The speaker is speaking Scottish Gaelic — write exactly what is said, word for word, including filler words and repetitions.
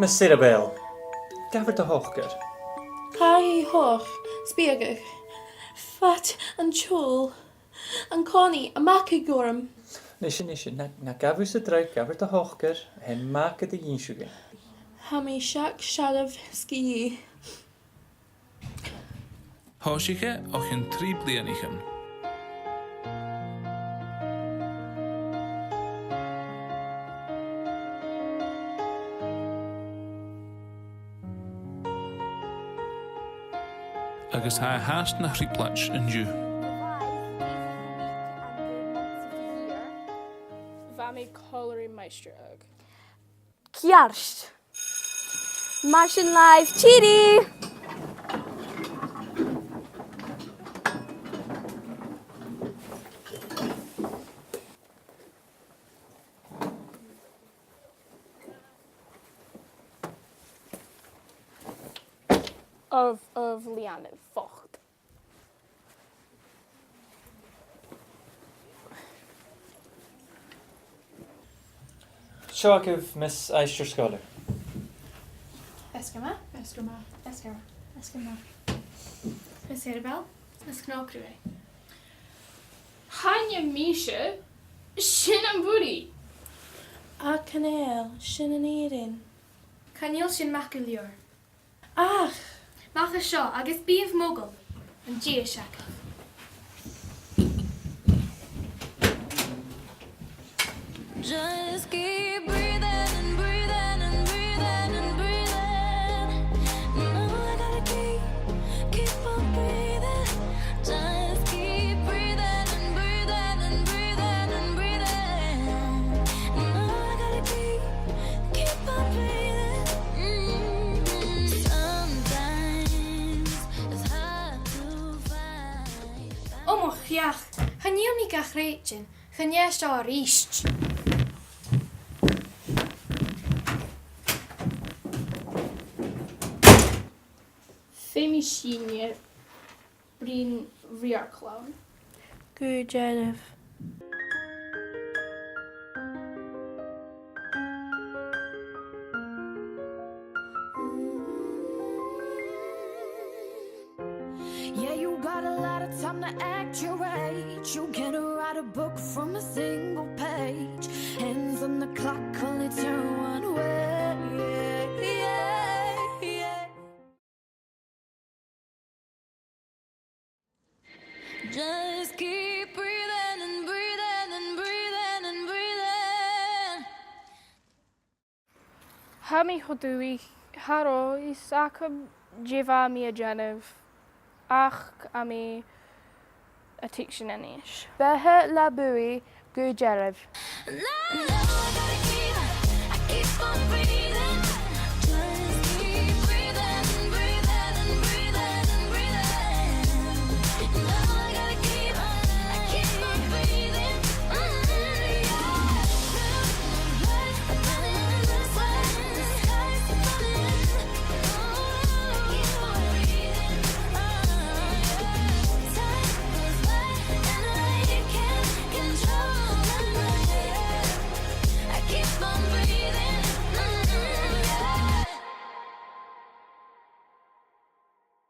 Miss Sarah Bell, gabh air do shocair. Tha i teth, 's bidh i fada. Fad an t-siubhail. An-còmhnaidh, a-mach à ghairm. Nise, nise, na, na gabh thusa dragh, gabh air do shocair, tha e math gun do dh'innseadh e. Tha mi seachd searbh sgìth. Thòisich e o chionn trì bliadhnaichean. Agus tha e fhathast na thrioblaid an-diugh. Bha mi còmhla ri Maighstir Ugg. Ceart. Mar sin leibh, tìoraidh! Of, of Leanna, bochd. Seo agaibh Miss Aistear Sgoile. Feasgar math. Feasgar math. Feasgar math. Feasgar math. Miss Arabelle. Is cnò cruaidh. Chan eil mise, sin am Burraidh. Ach chan eil, sin an fhìrinn. Chan eil sin math gu leòr. Ach! Mach à seo agus bithibh modhail. An dèidh seo. Just keep breathing and breathing and breathing and breathing. No, I gotta keep, keep on breathing. Just keep breathing and breathing and breathing and breathing. No, I gotta keep, keep on breathing. Mm-hmm. Sometimes it's hard to find. O mo chreach, chan eil mi ga chreidsinn, chan e seo a-rithist. Feumaidh sinne bruidhinn ri ar clann. Gu dearbh. Yeah, you got a lot of time to act your age. You can write a book from a single page. Hands on the clock, only turn one way. Yeah, yeah, yeah. Just keep breathing and breathing and breathing and breathing. Tha mi cho dubhach, cha robh fhios agam dè bha mi a' dèanamh, ach tha mi a' tuigsinn a-nis. Beatha le buaidh gu dearbh. No, no, I gotta keep, I keep on